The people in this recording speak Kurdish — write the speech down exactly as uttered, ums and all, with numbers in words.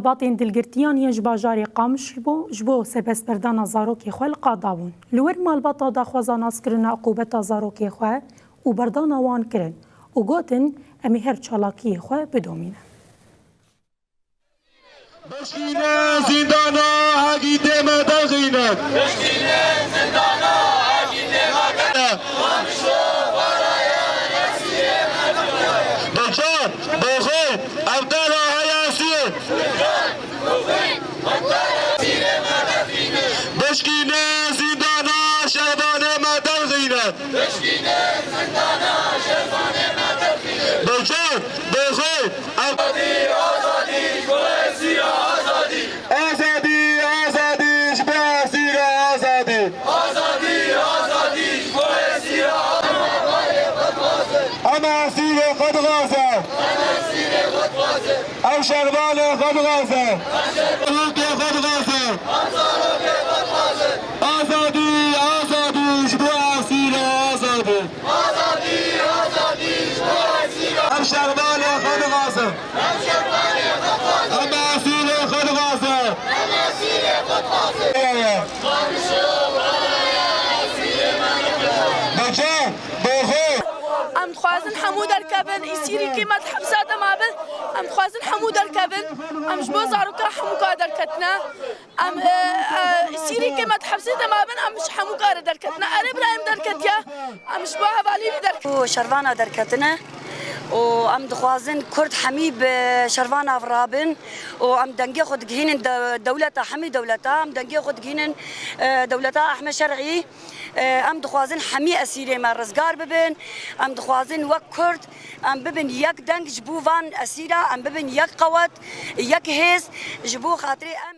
Patên dilgirtiyan yên ji bajarê Qamişlo ji bo serbestberdana zarokê xwe li qada bûn. Li wir malbata daxwaza naskirina uqûbeta zarokê xwe û berdana wan kirin û gotin, em ê her çalakiyê xwe bidomînin. Bişkîne zîndana hegî dê me derxîne. Bi can, bi xwe, ev dera heye siyê. Bişkîne zîndana şervanê me derxîne. Bi can, bi xwe, ev- Azadî, azadî, ji bo esîra azadî. Azadî, azadî, ji bo esîra azadî. Azadî, azadî, ji bo esîra. Em esîrê xwe dixwazin. Em esîrê xwe dixwazin. Ew şervanê xwe dixwazin. Ew şervanê xwe dixwazin. Azadî, azadî, ji bo esîra azadî. Azadî, azadî, ji bo esîra. Em şervanê xwe dixwazin. Em şervanê xwe dixwazin. Em esîrê xwe dixwazin. Em esîrê xwe dixwazin. Ye, ye. Bi can, bi xwe. Em dixwazin hemû derkevin, îsîrîkî me di hepsa de mabin. Em dixwazin hemû derkevin. Em ji bo zaroka hemû ka derketine. Em, e, e, îsîrîkî me di hepsê de mabin, em ji hemû ka re derketine. Erê birayê min derketiye. Em ji bo hevalî wî derketine. Û şervana derketine. Û em dixwazin Kurd hemî bi şervana rabin. Û em dengê xwe digihînin de-, dewleta, hemî dewleta. Em dengê xwe digihînin, e, dewleta Ehmed Şer'î. Em dixwazin hemî esîrê me rizgar bibin. Em dixwazin wek Kurd em bibin yek deng ji bo van esîra, em bibin yek qewet, yek hêz ji bo xatirê em